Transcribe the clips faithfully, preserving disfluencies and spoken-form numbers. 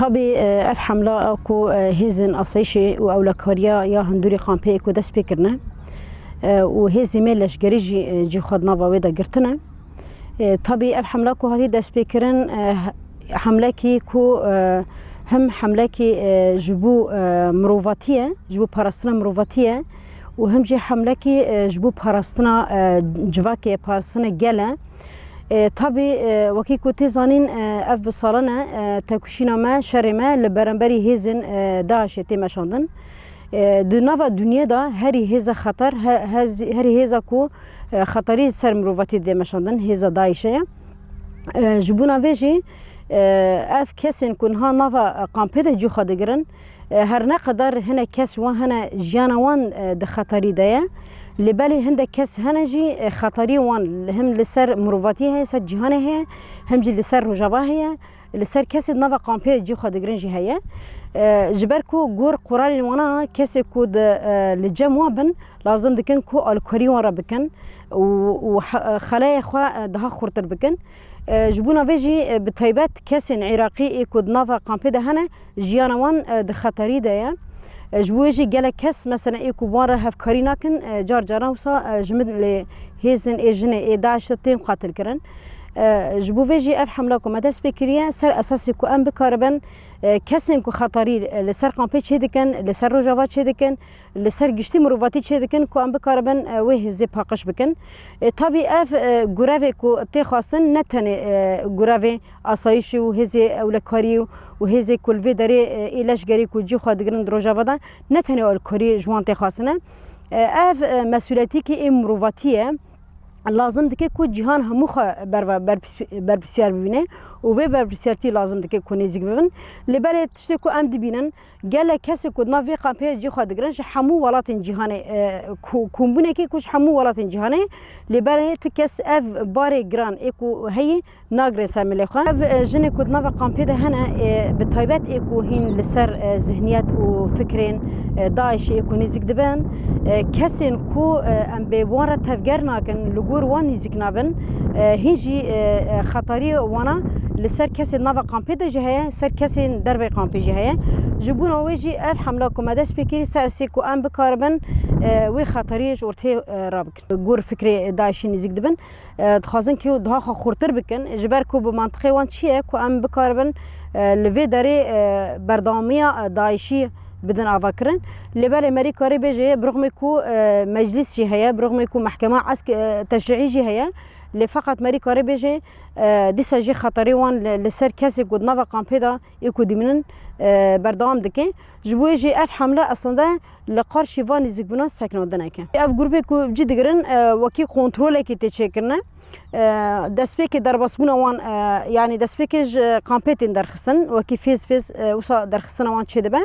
Tabî, e, ev hemla ku, e, hêzên asayîşê û ewlekariya ya hundirê kampê ku dest pê kirine, e, û hêzên me leşgerî jî, e, cî xwe di nava wê de girtine. E, tabî ev hemla ku hatî dest pê kirin, e, hemlekî ku, e, him hemlekî, e, ji bo, e, mirovatî ye, ji bo parastina mirovatî ye û him jî hemlekî, e, ji bo parastina, e, civakê, parastina gel e. E, tabî, e, wekî ku tê zanîn, e, ev bi salan e, e, têkoşîna me, şerê me li beramberî hêzên, e, DAIŞê tê meşandin. E, di nava dinyê de herî hêza xeter, he-, her zî-, herî hêza ku, e, xeterî ser mirovatî dê meşandin, hêza DAIŞê ye. E, ji bona vê jî, e, ev kesên ku niha nava, e, kampê de cî xwe digirin, e, her ne qedar hinek kes wan hene jiyana wan, e, di xeterî de ye. Lê belê hindek kes hene jî, e, xeterî wan hem li ser mirovatiyê heye, ser cîhanê heye, hem jî li ser Rojava heye. Li ser kesê di nava kampê cî xwe digirin jî heye. E, ji ber ku gor quralên wana kesê ku di, e, li cem wan bin, lazim dikin ku alîkarî wan re bikin û, û he-, xeleyê xwe, e, daha xurtir bikin. E, ji bona vê jî, e, bi taybet kesên Iraqî ê ku di nava kampê de hene, jiyana wan, e, di xeterî de ye. E, ji bo wê jî gelek kes, mesela, ê ku bi wan re hevkarî nakin, e, car caran wisa, e, ji min lê hêzên ê jinê ê DAIŞ de tên qatilkirin. E, ji bo vê jî ev hemla ku me dest pê kiriye, ser esasê ku em bikaribin, e, kesên ku xeterî, e, li ser kampê çêdikin, li ser Rojava çêdikin, li ser giştî mirovatî çêdikin ku em bikaribin, e, wê hêzê paqij bikin. E, tabî ev, e, grevê ku tê xwestin ne tenê, e, grevê asayîşê û hêzê ewlekariyê û hêzê ku li vê derê, e, ê leşgerî ku cî xwe digirin di Rojava de ne tenê alîkarî ji wan tê xwestine. E, ev, e, mesûliyetîkî ê mirovatî ye. Lazim dike ku cîhan hemû xwe berva-, berpis-, berpirsiyar bibîne û vê berpirsiyartî lazim dike ku nêzîk bibin. Lê belê tiştê ku em dibînin, gelek kesê ku di nav vê kampê cî xwe digirin ji hemû welatên cîhanê, e, ku-, kombûnekê ku ji hemû welatên cîhanê, lê belê ti kes ev barê giran ê ku heyî nagirê ser milê xwe. Ev, e, jinê ku di nava kampê de hene, e, bi taybet ê ku hîn li ser, e, zihniyet û fikrên, e, DAIŞê ê ku nêzîk dibin, e, kesên ku, e, em bê wan re tevger nakin, li gor wan nêzîk nabin, e, hîn jî, e, e, xetarî wana li ser kesên nava kampê de jî heye, ser kesên dervê kampê jî heye. Ji bona wê jî ev hemla ku me dest pê kirî, ser sê ku em bikaribin, e, wê xetariyê ji ortê, e, rabikin. Gor fikrê DAIŞê nêzîk dibin. E, dixwazin ku daha xwe xurtir bikin, ji ber ku bi mantiqê wan çi ye ku em bikaribin, e, li vê derê, e, berdewamiya, e, DAIŞî bidin avakirin. Lê belê merî karê bêjê, bi rixmê ku, e, meclîs jî heye, bi rixmê ku mehkema esk-, e, teşrîî jî heye, lê feqet merî karê bêjê, e, dîsa jî xeterê wan li, li ser kesê ku di nava kampê de ê ku dimînin, e, berdewam dike. Ji bo wê jî ev hemle eslinde li qarşî van nêzîkbûnan sekinandineke. Ev grûpê ku cî digirin, e, wekî kontrolekî tê çêkirine. E, destpêkê derbasbûna wan, e, yanî destpêkê ji kampê tên derxistin, wekî fêz fêz, e, wisa derxistina wan çêdibe.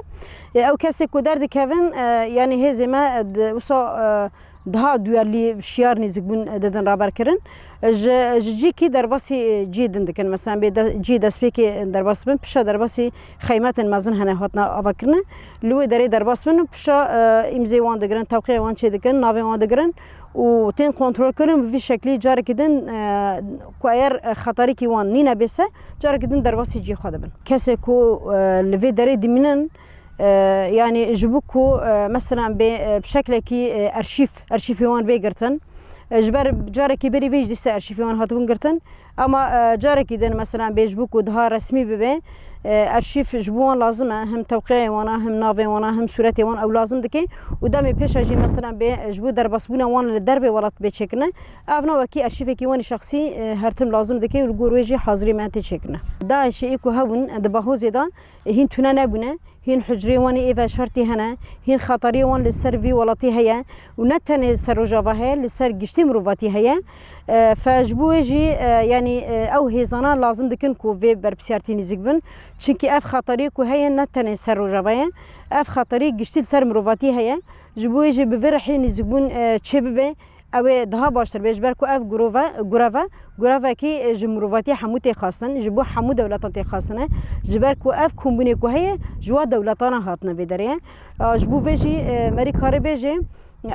E, ew kesê ku derdikevin, e, yanî hêzê me, e, di, wisa, e, daha duyarlî şiyar nêzîkbûn didin raberkirin. Ji, ji cîkî derbasî cî din dikin. Mesela bê de, cî destpêkê derbas bin, pişa derbasî xeymetên mezin hene hatina avakirin. Li wê derê derbas bin û pişa, e, îmzê wan digirin, tewqiyê wan çê dikin, navê wan digirin û tên kontrol kirin. Bi vî şeklî carekî din, e, ku eyer, e, xetarîkî wan nîne bêse, carekî din derbasî cî xwe dibin. Kesê ku, e, li vê derê dimînin, E, yanî ji bo ku, e, mesela bê, e, bi şeklekî, e, erşîf, erşîfê wan bê girtin. E, ji ber carekî berî vê jî dîsa erşîfê wan hatibûn girtin. Ama, e, carekî din mesela bê ji bo ku daha resmî bibe, e, erşîf ji bo wan lazim e. Him tewqiyê wan a, him navê wan a, him sûretê wan ew lazim dike. Û demê pêşa jî mesela bê, e, ji bo derbasbûna wan li dervê welat bê çêkirine. Ev ne wekî erşîfekî wan î şexsî, e, her tim lazim dike û li gor wê jî hazirî me tê çêkirine. DAIŞê ê ku hebûn, e, di Bahozê de, e, hîn tune nebûne. Hîn hucrê wan ê veşartî hene, hîn xetariyê wan li ser vî welatî heye û ne tenê ser Rojava heye, li ser giştî mirovatî heye. E, fe ji bo wê jî, e, yanî, e, ew hêzana lazim dikin ku vê berpirsiyartî nêzîk bin. Çimkî ev xetariyê ku heye ne tenê ser Rojava ye, ev xetariyê giştî li ser mirovatî heye. Ji bo wê jî bi vê rihê nêzîkbûn, e, çê bibe. ew ê daha baştir bê, ji ber ku ev grove, greve, gurevekî ji mirovatiyê hemû tê xwestin, ji bo hemû dewletan tê xwestine, ji ber ku ev kombûnê ku heye, ji wa dewletana hatine vê derê. Ji bo vê jî, e, merî karê bêjê,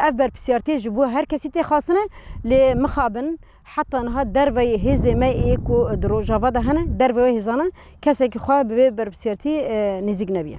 ev berpirsiyartiyê ji bo her kesî tê xwestine, lê mixabin, heta niha derveyê hêzê me ê ku di Rojava de hene, derveyê hêzana kesekî xwe bi vê berpirsiyartî, e, nêzîk nebiye.